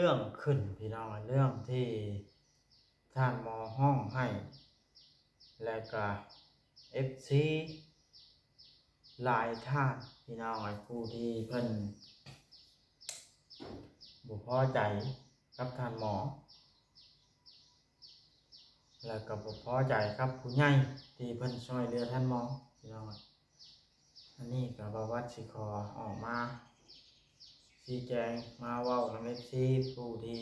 ເລື່ອງຂຶ້ນພີ່ນ້ອງ ເລື່ອງທີ່ທ່ານໝໍຮ້ອງໄຫ້ ແລະກະເອັຟຊີຫຼາຍທ່ານພີ່ນ້ອງ ຜູ້ທີ່ເພິ່ນບໍ່ພໍໃຈກັບທ່ານໝໍ ແລະກະບໍ່ພໍໃຈກັບຜູ້ໃຫຍ່ທີ່ເພິ່ນຊ່ອຍເຫຼືອທ່ານໝໍພີ່ນ້ອງ. ອັນນີ້ກະບ່າວວັດຊິຂໍອອກມາຊີ້ແຈງ ມາເວົ້ານຳເອັຟຊີຜູ້ທີ່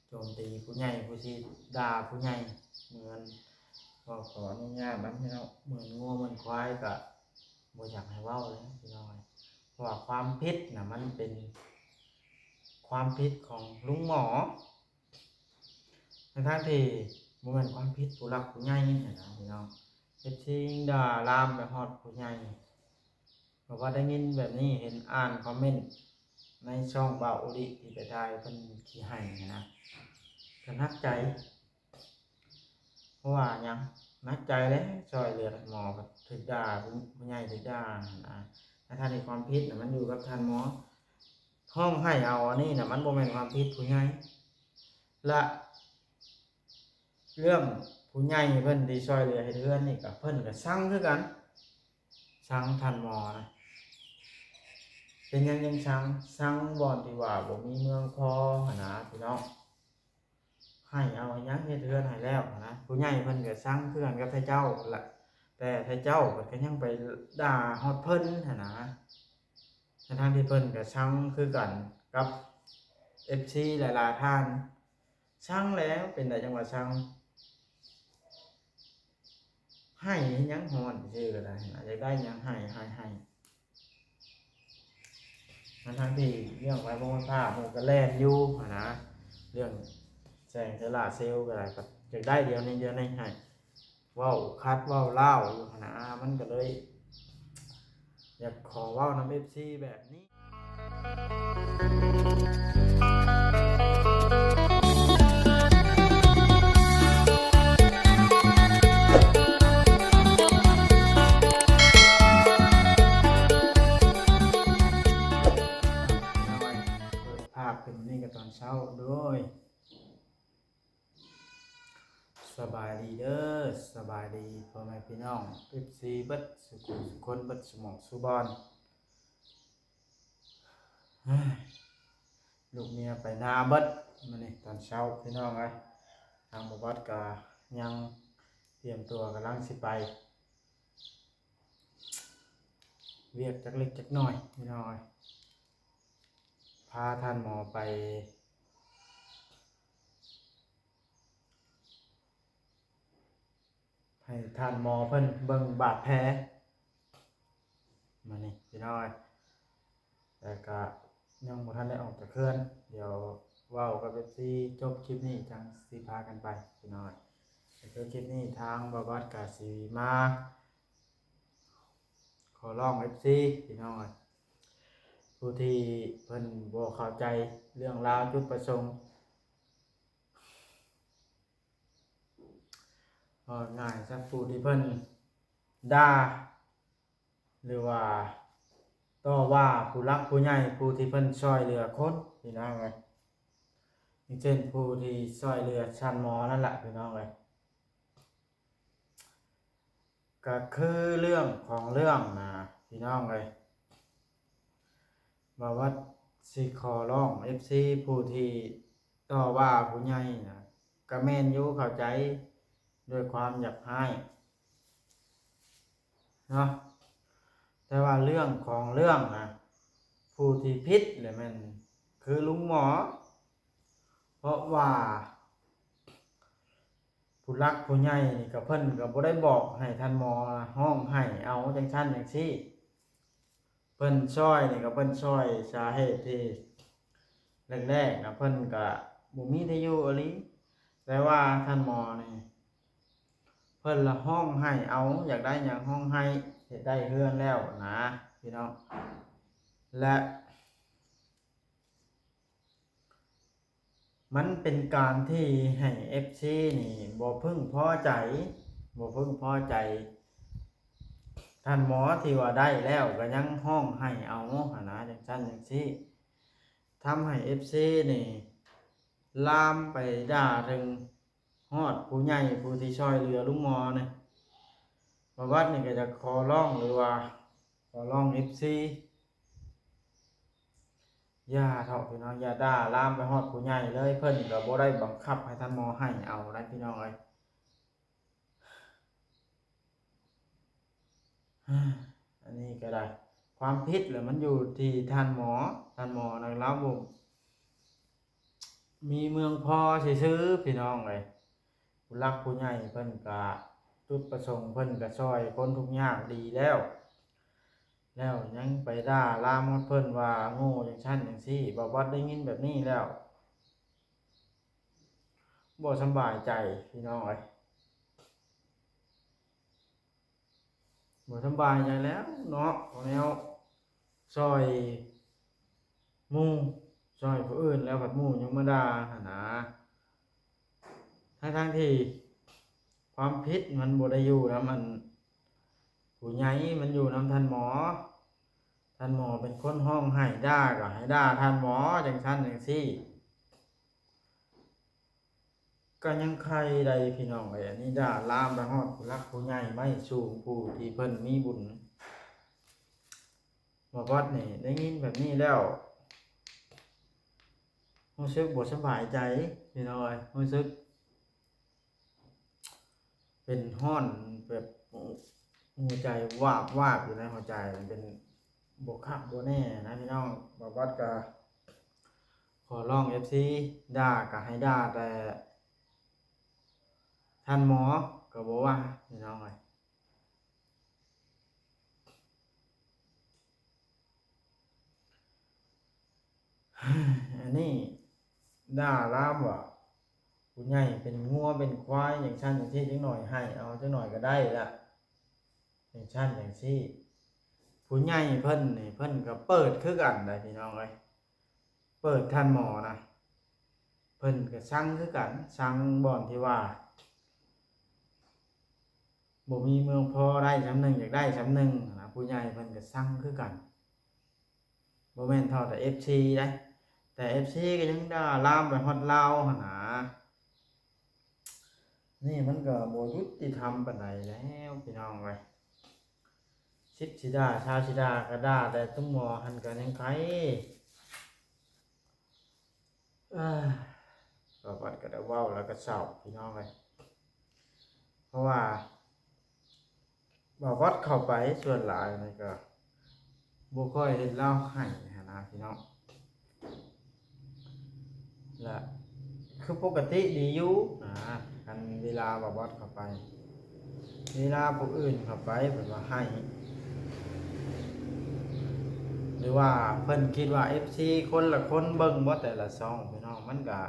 ໂຈມຕີຜູ້ໃຫຍ່ ຜູ້ທີ່ດ່າຜູ້ໃຫຍ່ ເໝືອນ ຂໍ ຂໍອະນຸຍາດນຳພີ່ນ້ອງ ເໝືອນງົວເໝືອນຄວາຍ ກະບໍ່ຢາກໃຫ້ເວົ້າເລີຍພີ່ນ້ອງ ເພາະວ່າຄວາມຜິດນະ ມັນເປັນຄວາມຜິດຂອງລຸງໝໍ ທັງໆທີ່ບໍ່ແມ່ນຄວາມຜິດຜູ້ຫຼັກຜູ້ໃຫຍ່ຫັ້ນນະພີ່ນ້ອງ ເອັຟຊີຍິ່ງດ່າລາມໄປຮອດຜູ້ໃຫຍ່. ເພາະວ່າໄດ້ຍິນແບບນີ້ ເຫັນອ່ານຄອມເມັນໃນຊ່ອງບ່າວໂອລິທີ່ໄປຖ່າຍເພິ່ນຂີ້ໄຫ້ຫັ້ນນະ ກະໜັກໃຈ ເພາະວ່າຫຍັງ ໜັກໃຈແຫຼະ ຊ່ອຍເຫຼືອໝໍ ຖືກດ່າ ຜູ້ໃຫຍ່ຖືກດ່າຫັ້ນນະ ທັງໆທີ່ຄວາມຜິດນະ ມັນຢູ່ກັບທ່ານໝໍ ຮ້ອງໄຫ້ເອົາອັນນີ້ນະ ມັນບໍ່ແມ່ນຄວາມຜິດຜູ້ໃຫຍ່ ລະເລື່ອງຜູ້ໃຫຍ່ເພິ່ນທີ່ຊ່ອຍເຫຼືອເຮັດເຮືອນນີ້ກະ ເພິ່ນກະຊັງຄືກັນ ຊັງທ່ານໝໍນະ ເປັນຫຍັງຈັ່ງຊັງ ຊັງບ່ອນທີ່ວ່າບໍ່ມີເມືອງພໍຫັ້ນນະພີ່ນ້ອງ ໃຫ້ເອົາຫຍັງເຮັດເຮືອນໃຫ້ແລ້ວຫັ້ນນະ ຜູ້ໃຫຍ່ເພິ່ນກະຊັງຄືກັນກັບໄທເຈົ້າຫັ້ນລະ ແຕ່ໄທເຈົ້າເພິ່ນກະຍັງໄປດ່າຮອດເພິ່ນຫັ້ນນະ ທັງໆທີ່ເພິ່ນກະຊັງຄືກັນກັບເອັຟຊີຫຼາຍໆທ່ານ ຊັງແລ້ວ ເປັນໃດຈັ່ງວ່າຊັງ ໄຫ້ເຮັດຫຍັງ ຮ້ອນຊື່ກະໄດ້ນະ ຢາກໄດ້ຫຍັງໄຫ້ ໄຫ້ ໄຫ້ ທັງໆທີ່ເລື່ອງໄວໂພດພາບ ໝູ່ກະແລ່ນຢູ່ຫັ້ນນະ ເລື່ອງແສງໂຊລາເຊວກະໄດ້ ຢາກໄດ້ດຽວນີ້ ດຽວນີ້ ໃຫ້ ເວົ້າຂັດເວົ້າລາວຢູ່ຫັ້ນນະ ມັນກະເລີຍຢາກຂໍເວົ້ານຳເອັຟຊີແບບນີ້ ເປີດພາບຂຶ້ນນີ້ກະຕອນເຊົ້າ ໂດຍ ສະບາຍດີເດີ ສະບາຍດີພໍ່ແມ່ພີ່ນ້ອງ ເອັຟຊີ ເບິດສູ່ຜູ້ສູ່ຄົນ ເບິດສູ່ໝ່ອງສູ່ບ່ອນ. ລູກເມຍໄປນາເບິດມື້ນີ້ຕອນເຊົ້າພີ່ນ້ອງເອີຍ ທາງບ່າວວັດກະຍັງຕຽມຕົວກຳລັງຊິໄປ ວຽກຈັກເລັກຈັກນ້ອຍພີ່ນ້ອງເອີຍ ພາທ່ານໝໍໄປ ໃຫ້ທ່ານໝໍເພິ່ນເບິ່ງບາດແຜ ມື້ນີ້ພີ່ນ້ອງເອີຍ ແຕ່ກະຍັງບໍ່ທັນໄດ້ອອກຈາກເຮືອນ ດຽວເວົ້າກັບເອັຟຊີຈົບຄລິບນີ້ຈັ່ງຊິພາກັນໄປພີ່ນ້ອງເອີຍ ແຕ່ຄືຄລິບນີ້ທາງບ່າວວັດກະຊິມາ ຂໍຮ້ອງເອັຟຊີພີ່ນ້ອງເອີຍ ຜູ້ທີ່ເພິ່ນບໍ່ເຂົ້າໃຈເລື່ອງລາວຈຸດປະສົງ ເວົ້າງ່າຍຊະ ຜູ້ທີ່ເພິ່ນດ່າ ຫຼືວ່າຕໍ່ວ່າຜູ້ຫຼັກຜູ້ໃຫຍ່ ຜູ້ທີ່ເພິ່ນຊ່ອຍເຫຼືອຄົນ ພີ່ນ້ອງເອີຍ ຢ່າງເຊັ່ນຜູ້ທີ່ຊ່ອຍເຫຼືອທ່ານໝໍນັ້ນລະ ພີ່ນ້ອງເອີຍ. ກະຄືເລື່ອງຂອງເລື່ອງນະພີ່ນ້ອງເອີຍ ບ່າວວັດຊິຂໍຮ້ອງເອັຟຊີຜູ້ທີ່ຕໍ່ວ່າຜູ້ໃຫຍ່ນະ ກະແມ່ນຢູ່ ເຂົ້າໃຈດ້ວຍຄວາມຢາກຮ້າຍເນາະ ແຕ່ວ່າເລື່ອງຂອງເລື່ອງນະ ຜູ້ທີ່ຜິດລະແມ່ນຄືລຸງໝໍ ເພາະວ່າ ຜູ້ຫຼັກຜູ້ໃຫຍ່ນີ້ກະ ເພິ່ນກະບໍ່ໄດ້ບອກໃຫ້ທ່ານໝໍຮ້ອງໄຫ້ເອົາຈັ່ງຊັ້ນຈັ່ງຊີ້ ເພິ່ນຊ່ອຍນີ້ກະ ເພິ່ນຊ່ອຍສາເຫດທີ່ແລກໆນະ ເພິ່ນກະບໍ່ມີທີ່ຢູ່ອີ່ຫຼີ ແຕ່ວ່າທ່ານໝໍນີ້ ເພິ່ນລະຮ້ອງໄຫ້ເອົາ ຢາກໄດ້ຫຍັງຮ້ອງໄຫ້ ເຮັດໄດ້ເຮືອນແລ້ວນະພີ່ນ້ອງ ແລະ ມັນເປັນການທີ່ໃຫ້ເອັຟຊີນີ້ບໍ່ເພິ່ງພໍໃຈ ບໍ່ເພິ່ງພໍໃຈ ທ່ານໝໍທີ່ວ່າໄດ້ແລ້ວກະຍັງຮ້ອງໄຫ້ເອົາຫັ້ນນະ ຈັ່ງຊັ້ນຈັ່ງຊີ້ ທຳໃຫ້ເອັຟຊີນີ້ ລາມໄປດ່າເຖິງຮອດຜູ້ໃຫຍ່ຜູ້ທີ່ຊ່ອຍເຫຼືອລຸງໝໍນີ້. ບ່າວບັດນີ້ກໍຢາກຂໍຮ້ອງ ຫຼືວ່າຂໍຮ້ອງເອັຟຊີ ຢ່າເຖາະພີ່ນ້ອງ, ຢ່າດ່າລາມໄປຮອດຜູ້ໃຫຍ່ເລີຍ. ເພິ່ນກໍບໍ່ໄດ້ບັງຄັບໃຫ້ທ່ານໝໍໃຫ້ເອົາໄດ໋ພີ່ນ້ອງເອີຍ. ອັນນີ້ກໍໄດ້ ຄວາມຜິດລະມັນຢູ່ທີ່ທ່ານໝໍ. ທ່ານໝໍນະ ລາວບໍ່ມີເມືອງພໍຊື່ໆ ພີ່ນ້ອງເອີຍ. ຜູ້ຫຼັກຜູ້ໃຫຍ່ເພິ່ນກະ ຈຸດປະສົງເພິ່ນກະຊ່ອຍຄົນທຸກຍາກດີແລ້ວ, ແລ້ວຍັງໄປດ່າລາມຮອດເພິ່ນວ່າໂງ່ຈັ່ງຊັ້ນຈັ່ງຊີ້. ບ່າວບັດໄດ້ຍິນແບບນີ້ແລ້ວ ບໍ່ສຳບາຍໃຈພີ່ນ້ອງເອີຍ, ບໍ່ສຳບາຍໃຈແລ້ວເນາະ. ເອົາແນວຊ່ອຍໝູ່ ຊ່ອຍຜູ້ອື່ນ ແລ້ວບັດໝູ່ຍັງມາດ່າຫັ້ນນາ, ທັງໆທີ່ຄວາມຜິດມັນບໍ່ໄດ້ຢູ່ນຳອັນຜູ້ໃຫຍ່, ມັນຢູ່ນຳທ່ານໝໍ. ທ່ານໝໍເປັນຄົນຮ້ອງໄຫ້, ດ່າກໍໃຫ້ດ່າທ່ານໝໍຈັ່ງຊັ້ນຈັ່ງຊີ້. ກໍຍັງໄຄໄດ້ພີ່ນ້ອງເອີຍ, ອັນນີ້ດ່າລາມໄປຮອດຜູ້ຫຼັກຜູ້ໃຫຍ່ໄມ້ສູງ ຜູ້ທີ່ເພິ່ນມີບຸນ. ບ່າວບັດນີ້ໄດ້ຍິນແບບນີ້ແລ້ວ ຮູ້ສຶກບໍ່ສະບາຍໃຈພີ່ນ້ອງເອີຍ, ຮູ້ສຶກ ເປັນຮ້ອນແບບຫົວໃຈວາບໆຢູ່ໃນຫົວໃຈ, ເປັນບໍ່ຄັກບໍ່ແນ່ນະພີ່ນ້ອງ. ບ່າວບັດກໍຂໍຮ້ອງເອັຟຊີ, ດ່າກໍໃຫ້ດ່າແຕ່ທ່ານໝໍ ກໍບໍ່ວ່າພີ່ນ້ອງເອີຍ. ອັນນີ້ດ່າລາມວ່າ ຜູ້ໃຫຍ່ເປັນງົວເປັນຄວາຍຈັ່ງຊັ້ນຈັ່ງຊີ້, ຈັກໜ້ອຍໃຫ້ເອົາຈັກໜ້ອຍກໍໄດ້ລະ ຈັ່ງຊັ້ນຈັ່ງຊີ້. ຜູ້ໃຫຍ່ເພິ່ນນີ້ ເພິ່ນກໍເປີດຄືກັນໄດ໋ພີ່ນ້ອງເອີຍ, ເປີດທ່ານໝໍນະ ເພິ່ນກໍຊັງຄືກັນ, ຊັງບ່ອນທີ່ວ່າ ບໍ່ມີເມືອງພໍ ໄດ້ສ່ຳໜຶ່ງ ຢາກໄດ້ສ່ຳໜຶ່ງນະ, ຜູ້ໃຫຍ່ເພິ່ນກໍຊັງຄືກັນ. ບໍ່ແມ່ນເທົ່າແຕ່ເອັຟຊີໄດ໋, ແຕ່ເອັຟຊີກໍຍັງດ່າລາມໄປຮອດລາວຫັ້ນນາ. ນີ້ມັນກໍບໍ່ຍຸຕິທຳປານໃດແລ້ວພີ່ນ້ອງເອີຍ, ສິບຊິດ່າ ຊາວຊິດ່າກໍດ່າ, ແຕ່ຕຸ້ມໝໍຫັ້ນກໍຍັງໄຄ. ເອີ ບ່າວບັດກໍໄດ້ເວົ້າແລ້ວກໍເສົ້າພີ່ນ້ອງເອີຍ, ເພາະວ່າບ່າວບັດເຂົ້າໄປສ່ວນຫຼາຍນີ້ກໍບໍ່ຄ່ອຍເຫັນລາວໄຫ້ຫັ້ນນະພີ່ນ້ອງ. ລະຄືປົກກະຕິດີຢູ່ນະ, ຄັນເວລາບ່າວບັດເຂົ້າໄປ ເວລາຜູ້ອື່ນເຂົ້າໄປເພິ່ນວ່າໄຫ້ ຫຼືວ່າເພິ່ນຄິດວ່າເອັຟຊີຄົນລະຄົນເບິ່ງບໍ່ແຕ່ລະຊ່ອງພີ່ນ້ອງ. ມັນກະ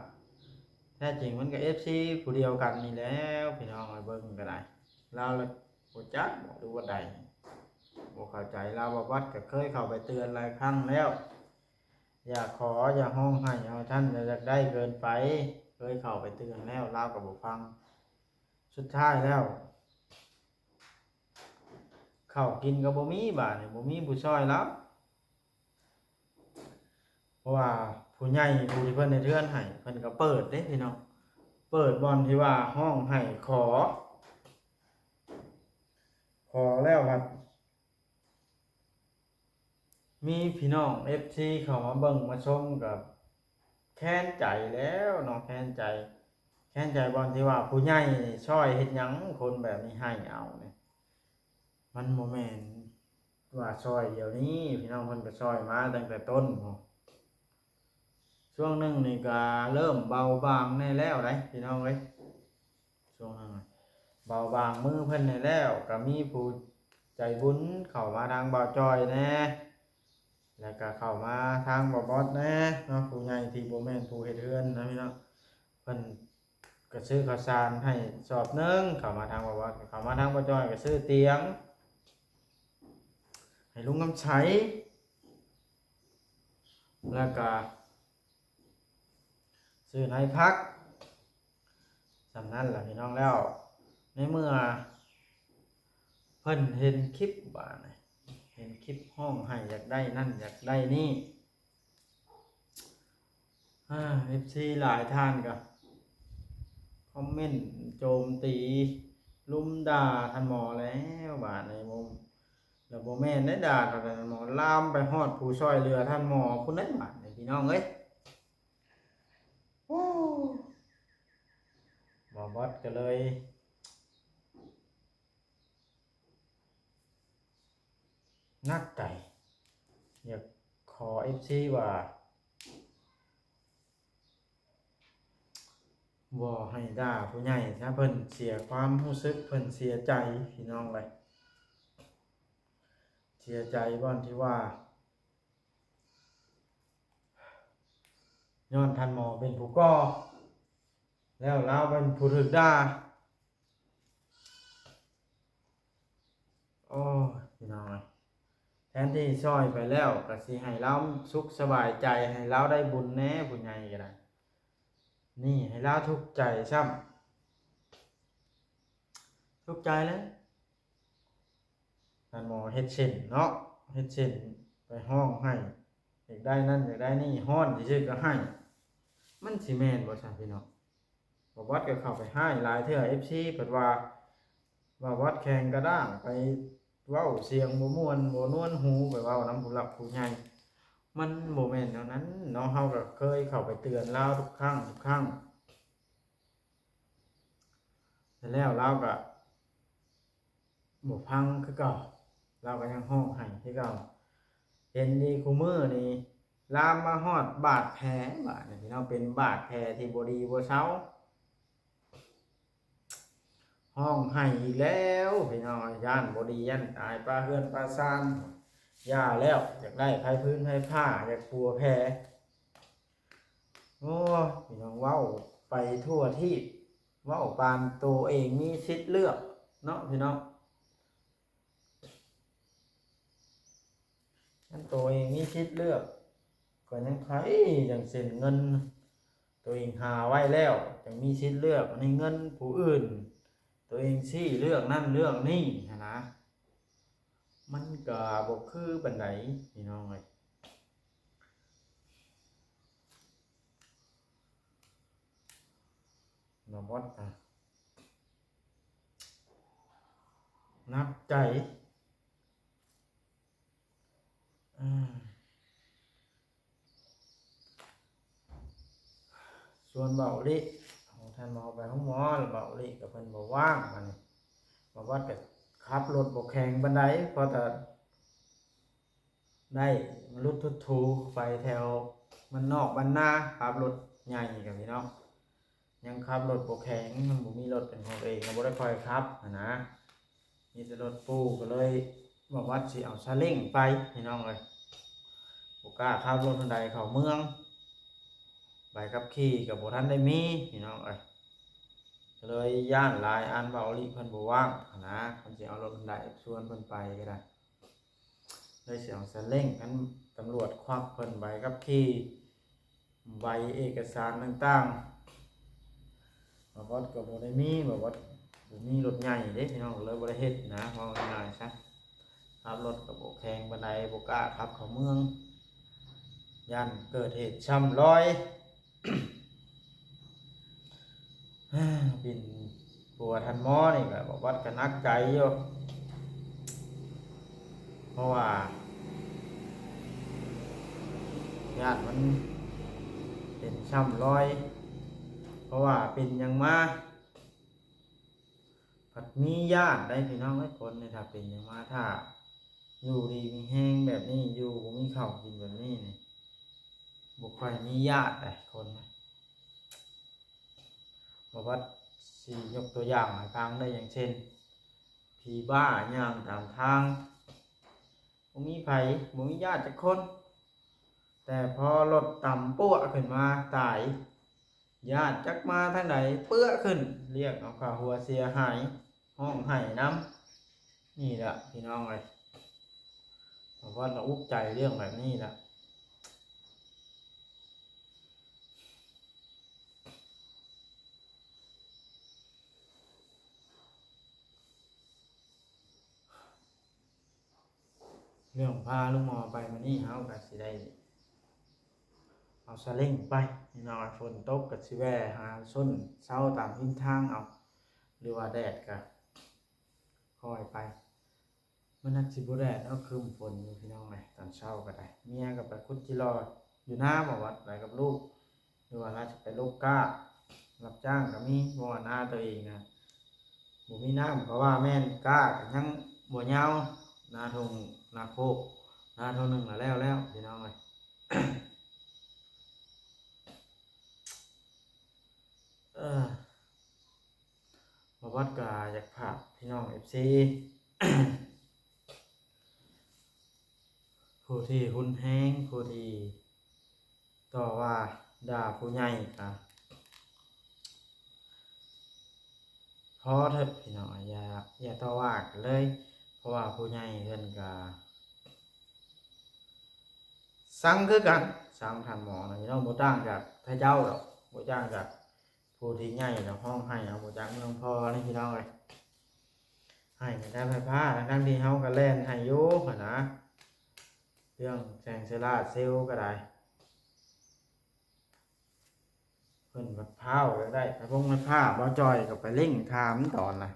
ແທ້ຈິງມັນກະເອັຟຊີຜູ້ດຽວກັນນີ້ແຫຼ້ວພີ່ນ້ອງເອີຍ, ເບິ່ງກໍໄດ້ ລາວລະບໍ່ຈັກບໍ່ ຫຼືວ່າໃດ ບໍ່ເຂົ້າໃຈລາວ. ບ່າວບັດກໍເຄີຍເຂົ້າໄປເຕືອນຫຼາຍຄັ້ງແລ້ວ, ຢ່າຂໍ ຢ່າຮ້ອງໄຫ້ເອົາທ່ານ, ຢາກໄດ້ເກີນໄປ, ເຄີຍເຂົ້າໄປເຕືອນແລ້ວ ລາວກໍບໍ່ຟັງ. ສຸດທ້າຍແລ້ວ ເຂົ້າກິນກໍບໍ່ມີ, ບາດນີ້ບໍ່ມີຜູ້ຊ່ອຍລາວ, ເພາະວ່າຜູ້ໃຫຍ່ຜູ້ທີ່ເພິ່ນເຮັດເຮືອນໃຫ້ ເພິ່ນກໍເປີດເດ້ພີ່ນ້ອງ, ເປີດບ່ອນທີ່ວ່າຮ້ອງໄຫ້ຂໍ, ຂໍແລ້ວພັດ ມີພີ່ນ້ອງເອັຟຊີເຂົ້າມາເບິ່ງມາຊົມກໍແຄ້ນໃຈແລ້ວເນາະ, ແຄ້ນໃຈ, ແຄ້ນໃຈບ່ອນທີ່ວ່າຜູ້ໃຫຍ່ນີ້ຊ່ອຍເຮັດຫຍັງ, ຄົນແບບນີ້ໄຫ້ເອົານີ້ ມັນບໍ່ແມ່ນວ່າຊ່ອຍດຽວນີ້ພີ່ນ້ອງ, ເພິ່ນກໍຊ່ອຍມາຕັ້ງແຕ່ຕົ້ນພຸ້ນ. ຊ່ວງໜຶ່ງນີ້ກໍເລີ່ມເບົາບາງແດ່ແລ້ວໃດ໋ພີ່ນ້ອງເອີຍ, ຊ່ວງໜຶ່ງເບົາບາງມືເພິ່ນແດ່ແລ້ວ, ກໍມີຜູ້ໃຈບຸນເຂົ້າມາທາງບ່າວຈ່ອຍແດ່ ແລ້ວກໍເຂົ້າມາທາງບ່າວບອດແດ່ເນາະ, ຜູ້ໃຫຍ່ທີ່ບໍ່ແມ່ນຜູ້ເຮັດເຮືອນນະພີ່ນ້ອງ. ເພິ່ນກໍຊື້ເຂົ້າສານໃຫ້ສອບໜຶ່ງ, ເຂົ້າມາທາງບ່າວບອດ, ເຂົ້າມາທາງບ່າວຈ່ອຍກໍຊື້ຕຽງໃຫ້ລຸງຄຳໄຊ, ແລ້ວກໍ ຊື້ໃນພັກ ສ່ຳນັ້ນລະພີ່ນ້ອງ. ແລ້ວໃນເມື່ອເພິ່ນເຫັນຄລິບ ບາດນີ້ເຫັນຄລິບຮ້ອງໄຫ້ຢາກໄດ້ນັ້ນຢາກໄດ້ນີ້ ອາ ເອັຟຊີຫຼາຍທ່ານກໍຄອມເມັນໂຈມຕີ ລຸມດ່າທ່ານໝໍແລ້ວບາດນີ້. ບໍ່ ແລ້ວບໍ່ແມ່ນໄດ້ດ່າແຕ່ທ່ານໝໍ ລາມໄປຮອດຜູ້ຊ່ອຍເຫຼືອທ່ານໝໍພຸ້ນເດ້ບາດນີ້ ພີ່ນ້ອງເອີຍ. ໂອ້ ບ່າວບອດກໍເລີຍ ໜັກໃຈ ຢາກຂໍເອັຟຊີວ່າ ບໍ່ໃຫ້ດ່າຜູ້ໃຫຍ່ຊະ ເພິ່ນເສຍຄວາມຮູ້ສຶກ ເພິ່ນເສຍໃຈ ພີ່ນ້ອງເອີຍ. ເສຍໃຈບ່ອນທີ່ວ່າ ຍ້ອນທ່ານໝໍເປັນຜູ້ກໍ່ ແລ້ວລາວເປັນຜູ້ຖືກດ່າ. ໂອ້ຍ ພີ່ນ້ອງເອີຍ ແທນທີ່ຊ່ອຍໄປແລ້ວ ກໍຊິໃຫ້ລາວສຸກສະບາຍໃຈ ໃຫ້ລາວໄດ້ບຸນແດ່ ຜູ້ໃຫຍ່ກໍໄດ້ ນີ້ໃຫ້ລາວທຸກໃຈຊ້ຳ ທຸກໃຈແລ້ວ. ທ່ານໝໍເຮັດເຊັ່ນເນາະ ເຮັດເຊັ່ນໄປຮ້ອງໄຫ້ ຢາກໄດ້ນັ້ນຢາກໄດ້ນີ້ ຮ້ອນຊື່ໆກໍໄຫ້ ມັນຊິແມ່ນບໍ່ຊັ້ນພີ່ນ້ອງ? ບ່າວບອດກໍເຂົ້າໄປຮ້າຍຫຼາຍເທື່ອ ເອັຟຊີເພິ່ນວ່າ ບ່າວບອດແຂງກະດ້າງ ໄປເວົ້າສຽງບໍ່ມ່ວນບໍ່ນວນຫູ ໄປເວົ້ານຳຜູ້ຫຼັກຜູ້ໃຫຍ່ ມັນບໍ່ແມ່ນແນວນັ້ນເນາະ. ເຮົາກໍເຄີຍເຂົ້າໄປເຕືອນລາວທຸກຄັ້ງທຸກຄັ້ງ ແຕ່ແລ້ວລາວກໍ ບໍ່ຟັງຄືເກົ່າ ລາວກໍຍັງຮ້ອງໄຫ້ຄືເກົ່າ. ເຫັນດີຄູ່ມື້ນີ້ລາມມາຮອດບາດແຜ ບາດນີ້ພີ່ນ້ອງ ເປັນບາດແຜທີ່ບໍ່ດີບໍ່ເຊົາ ຮ້ອງໄຫ້ອີກແລ້ວພີ່ນ້ອງ. ຢ້ານບໍ່ດີ ຢ້ານຕາຍປະເຮືອນປະຊານ ຢ່າແລ້ວ ຢາກໄດ້ໄພພື້ນໄພຜ້າ ຢາກປົວແຜ. ໂອ້ຍ ພີ່ນ້ອງ ເວົ້າໄປທົ່ວທີບ ເວົ້າປານໂຕເອງມີສິດເລືອກເນາະພີ່ນ້ອງ. ຄັນໂຕເອງມີສິດເລືອກ ກໍຍັງໃຜຈັ່ງເຊັ່ນເງິນໂຕເອງຫາໄວ້ແລ້ວ ຈັ່ງມີສິດເລືອກ. ອັນນີ້ເງິນຜູ້ອື່ນ ໂຕເອງຊີ້ເລືອກນັ້ນເລືອກນີ້ຫັ້ນນະ ມັນກໍບໍ່ຄືປານໃດພີ່ນ້ອງເອີຍ. ນ້ອງມອດ ອ່າ ໜັກໃຈ ອ່າ ຊວນເບົາລິ ທ່ານໝໍໄປໂຮງໝໍ ແລ້ວເບົາລິກໍເພິ່ນບໍ່ວ່າງ. ອັນນີ້ ບ່າວບອດກໍຂັບລົດບໍ່ແຂງປານໃດ ພໍແຕ່ ໄດ້ມາຫຼຸດທຸດຖູໄປແຖວບ້ານນອກບ້ານນາ ຂັບລົດໃຫຍ່ກັນພີ່ນ້ອງ ຍັງຂັບລົດບໍ່ແຂງ ມັນບໍ່ມີລົດເປັນຂອງຕົວເອງ ກໍບໍ່ໄດ້ຄ່ອຍຂັບຫັ້ນນະ ມີແຕ່ລົດປູ່. ກໍເລີຍບອກວ່າຊິເອົາຊາເລັ້ງໄປພີ່ນ້ອງເອີຍ ບໍ່ກ້າຂັບລົດໃດເຂົ້າເມືອງ ໃບຂັບຂີ່ກໍບໍ່ທັນໄດ້ມີພີ່ນ້ອງເອີຍ ກໍເລີຍຢ້ານຫຼາຍ ອັນເບົາລິເພິ່ນບໍ່ວ່າງຫັ້ນນະ ຄັນຊິເອົາລົດໃດຊວນເພິ່ນໄປກໍໄດ້. ເລີຍຊິເອົາຊາເລັ້ງ ຄັນຕຳຫຼວດຄວັກເພິ່ນໃບຂັບຂີ່ ໃບເອກະສານຕ່າງໆ ບ່າວບອດກໍບໍ່ໄດ້ມີ ບ່າວບອດບໍ່ມີລົດໃຫຍ່ເດ້ພີ່ນ້ອງ ເລີຍບໍ່ໄດ້ເຮັດນະ ເວົ້າງ່າຍໆຊະ ຂັບລົດກໍບໍ່ແຂງປານໃດ ບໍ່ກ້າຂັບເຂົ້າເມືອງ ຢ້ານເກີດເຫດຊ້ຳລອຍ. ປິ່ນປົວທ່ານໝໍນີ້ກໍ ບ່າວບອດກໍໜັກໃຈຢູ່ ເພາະວ່າຢ້ານມັນເປັນຊ້ຳລອຍ ເພາະວ່າເປັນຫຍັງມາ ພັດມີຍາດໄດ໋ພີ່ນ້ອງເອີຍ ຄົນນີ້ຖ້າເປັນຫຍັງມາ ຖ້າຢູ່ດີມີແຮງແບບນີ້ ຢູ່ບໍ່ມີເຂົ້າກິນແບບນີ້ນີ້ ບໍ່ຄ່ອຍມີຍາດໃດ໋ຄົນນະ. ບໍ່ວ່າຊິຍົກຕົວຢ່າງໃຫ້ຟັງເດີ ຢ່າງເຊັ່ນ ຜີບ້າຍ່າງຕາມທາງ ບໍ່ມີໃຜ ບໍ່ມີຍາດຈັກຄົນ ແຕ່ພໍລົດຕຳປົວະຂຶ້ນມາຕາຍ ຍາດຈັກມາທາງໃດ ເປື້ອຂຶ້ນ ລຽກເອົາຄ່າຫົວເສຍຫາຍ ຮ້ອງໄຫ້ນຳ. ນີ້ລະພີ່ນ້ອງເອີຍ ບ່າວບອດລະອຸກໃຈເລື່ອງແບບນີ້ລະ. ເລື່ອງພາລຸງໝໍໄປມື້ນີ້ ເຮົາກໍຊິໄດ້ເອົາ ສະເລັງໄປ ພີ່ນ້ອງ. ຝົນຕົກກໍຊິແວ່ຫາຊົນເຊົາຕາມຮິມທາງເອົາ ຫຼືວ່າແດດກໍຄ່ອຍໄປ. ມັນນັກຊິບໍ່ແດດເນາະ ຄຶ້ມຝົນຢູ່ ພີ່ນ້ອງເອີຍ. ຕອນເຊົ້າກໍໄດ້ ເມຍກໍໄປຂຸດຈີ່ຫຼໍ່ຢູ່ນາ ບໍ່ວ່າໄປກັບລູກ ຫຼືວ່າລາວຈະໄປລົກກ້າ ຮັບຈ້າງກໍມີ. ເພາະວ່ານາຕົວເອງນະ ບໍ່ມີນ້ຳ ເພາະວ່າແມ່ນກ້າກໍຍັງບໍ່ຍາວ ນາທົ່ງນາໂຄກ ນາທົ່ງໜຶ່ງລະແລ້ວແລ້ວ ພີ່ນ້ອງເອີຍ. ເອີ ບໍ່ວັດກໍຢາກຝາກພີ່ນ້ອງເອັຟຊີ ຜູ້ທີ່ຮຸນແຮງ ຜູ້ທີ່ຕໍ່ວ່າດ່າຜູ້ໃຫຍ່ກໍ ພໍເຖາະພີ່ນ້ອງ ຢ່າ ຢ່າຕໍ່ວ່າກັນເລີຍ ເພາະວ່າຜູ້ໃຫຍ່ເພິ່ນກະຊັງຄືກັນ ຊັງທ່ານໝໍນະພີ່ນ້ອງ. ບໍ່ຕ່າງຈາກເຂົາເຈົ້າດອກ ບໍ່ຕ່າງຈາກຜູ້ທີ່ໃຫຍ່ແລ້ວຮ້ອງໄຫ້ເອົາບໍ່ຈາກເມືອງພໍ່ນີ້ພີ່ນ້ອງເອີຍ. ໄຫ້ກັນແຕ່ໄຟຟ້າ ທັງໆທີ່ເຮົາກໍແລ່ນໃຫ້ຢູ່ຫັ້ນນະ ເລື່ອງແສງໂຊລາເຊວກໍໄດ້. ເພິ່ນບັດພ້າວຢາກໄດ້ໄຟຟົງໄຟຟ້າ ບ່າວຈ່ອຍກໍໄປເລັ່ງຖາມຕອນນະ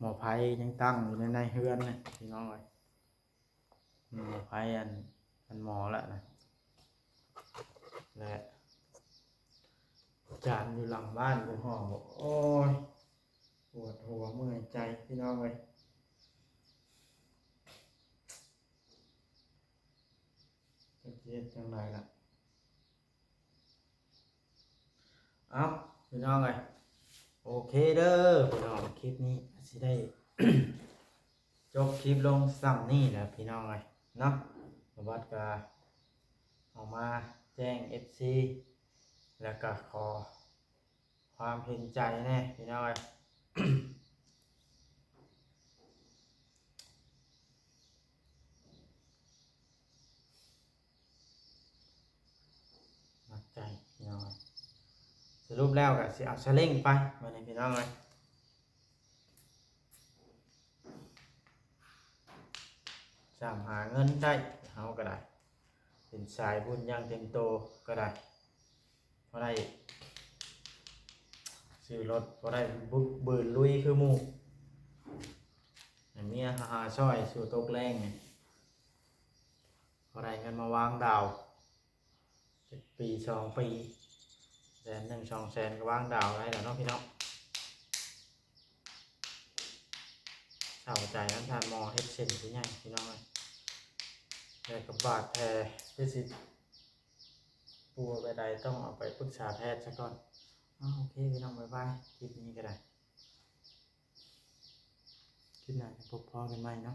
ໝໍ້ໄຟຍັງຕັ້ງຢູ່ໃນ ໃນເຮືອນນະພີ່ນ້ອງເອີຍ. ໝໍ້ໄຟອັນ ອັນໝໍລະນະ ແລະ ຈານຢູ່ຫຼັງບ້ານກໍຫ້ອງ ໂອ້ຍ ປວດຫົວເມື່ອຍໃຈພີ່ນ້ອງເອີຍ. ຈັກຊິເຮັດຈັ່ງໃດລະ. ເອົ້າ ພີ່ນ້ອງເອີຍ ໂອເຄເດີພີ່ນ້ອງ ຄລິບນີ້ຊິໄດ້ຈົບຄລິບລົງສ່ຳນີ້ແຫຼະພີ່ນ້ອງເອີຍເນາະ. ບ່າວວັດກະເອົາມາແຈ້ງເອັຟຊີ ແລ້ວກະຂໍ ຄວາມເຫັນໃຈແດ່ພີ່ນ້ອງເອີຍ. ໜັກໃຈພີ່ນ້ອງເອີຍ. ສະຫຼຸບແລ້ວກໍຊິເອົາສະເລັງໄປບາດນີ້ພີ່ນ້ອງເອີຍ. ສາມາດຫາເງິນໄດ້ ເຮົາກໍໄດ້ ເປັນສາຍບຸນຢ່າງເຕັມໂຕກໍໄດ້ ບໍ່ໄດ້ຊື້ລົດ ບໍ່ໄດ້ບຶກບືນລຸຍຄືໝູ່ ໃຫ້ເມຍຫາຊ່ອຍສູ່ຕົກແລງນີ້ ບໍ່ໄດ້ເງິນມາວາງດາວ ຈັກປີສອງປີ ແສນໜຶ່ງສອງແສນກໍວາງດາວໄດ້ແລ້ວເນາະພີ່ນ້ອງ. ເສົ້າໃຈນຳທ່ານໝໍເຮັດເສັ້ນຄືຫຍັງພີ່ນ້ອງເອີຍ ແລະກໍບາດແຜຄືຊິປົວແບບໃດ ຕ້ອງເອົາໄປປຶກສາແພດຊະກ່ອນ. ເອົາ ໂອເຄພີ່ນ້ອງ ບາຍບາຍ ຄລິບນີ້ກໍໄດ້ ຄລິບໜ້າຈະພົບພໍ້ກັນໃໝ່ເນາະ.